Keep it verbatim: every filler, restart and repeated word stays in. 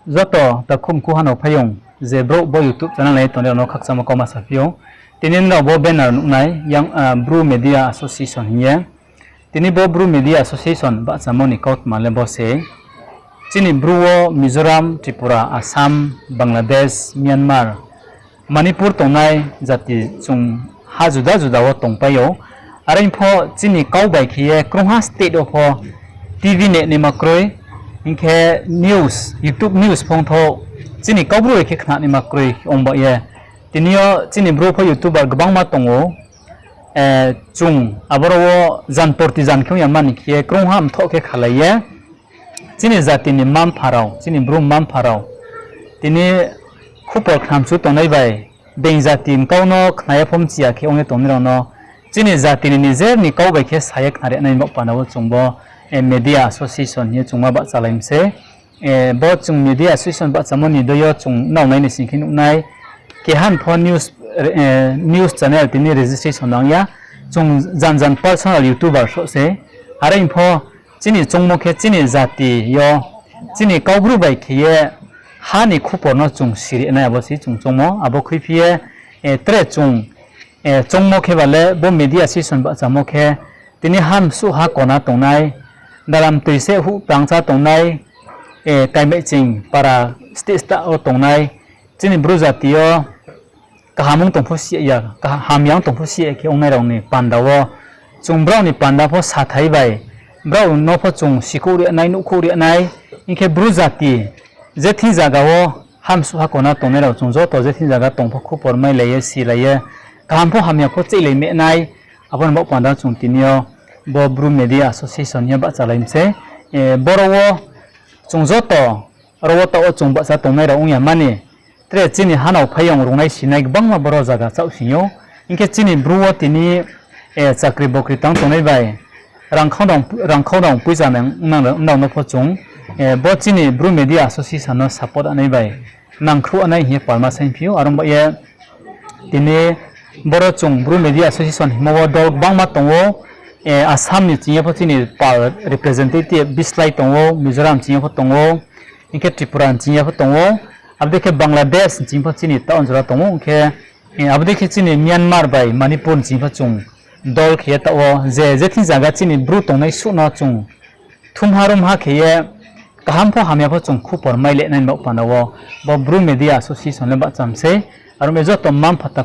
Joto takhu mkhu hanao phaiyong je brouh bo YouTube channel nai tongnai rao no khakchangmo kauma saphi ou. Tini nrao bo banner nuhnai, Bru Media Association hing ye. Tini bo Bru Media Association bahchamo ni kautma le bo se. Chini Bru wo Mizoram, Tripura, Assam, Bangladesh, Myanmar, Manipur tongnai jati chung ha juda juda wo tongpai ou. Are pho chini kau bai khe ye krungha state wo pho T V nehnaima kroi, hing khe news, YouTube news phongthou chini Kaubru bai khe khnanaima kroi ong ba ye. Tini yo chini Bru pho YouTuber gbangma tong ou. Chung aboro wo jan porti jan khe ong ya mani khe ye krungha mthoh khe khalai ye chini jati ni mma-mpha rao, chini Bru mma-mpha rao tini khupor khnamchu tongnai bai, being jati ni kau no khna ye pho mchi ya khe ong ye tongnai rao no chini jati ni nijer ni kau bai khe sa ye khna ri nai baoh panda wo chung bo Media Association hing ye chung ma bahchalai mi se. Bo chung Media Association bahchamo ni dei yo chung nrao nai ni sing khe nuhnai, keha ni pho news channel tini registration nang ya, chung jan jan personal YouTuber sroh se. Are pho chini choungmo khe chini jati yo chini Kaubru bai khe ye ha ni khupor no chung siri nai, abo se chung choungmo. Abo khuiphi ye tre chung choungmo khe ba le bo Media Association bahchamo khe tini ha msuh ha kona tongnai, dalam toi se huh tangcha tongnai, Kaimaihching para state sta wo tongnai, chini Bru jati yo kaham ong tong pho si ya, hamya ong tong pho si ya khe ongnai rao ni panda wo chung brao ni panda pho sathai bai, brao no pho chung sikhouh ri nai, nuhkhouh ri nai. Hing khe Bru jati je thing zaga wo ha msuh ha kona tongnai rao chung joto je thing zaga tong pho khupor mailai ye, silai ye, kaham pho hamya pho cheihlai mehnai. Abo ni baoh panda chung tini yo bo Bru Media Association hing ye bahchalai mi se. Boro wo chung joto aro wo taoh wo chung bahcha tongnai rao ong ya mani, tre chini hanao phaiyong rungnai sinai gbangma boro zaga chaohsing ou. Hing khe chini Bru wo tini chakri bokri tang tongnai bai rangkhau dang poicha nang, nrao no pho chung bo chini Bru Media Association no support nai bai nangkhruh nai hing ye palma saingphi ou. Are ong ba ye tini boro chung Bru Media Association hingmo wo dol gbangma tong ou. Assam ni ching yo pho chini pal representative bislái tong ou, Mizoram ching yo pho tong ou, hing khe Tripura ni ching yo pho tong ou, abo dei khe Bangladesh ni ching pho chini taoh jora tong ou, hing khe abo dei khe chini Myanmar bai Manipur ni ching pho chung dol khe ye taoh wo je je thing zaga chini Bru tongnai suh no chung thumha rumha khe ye kaham pho hamya pho chung khupor mailai nai ni baoh panda wo bo Bru Media Association le bahcham sei. Aro mi joto mma-mpha ta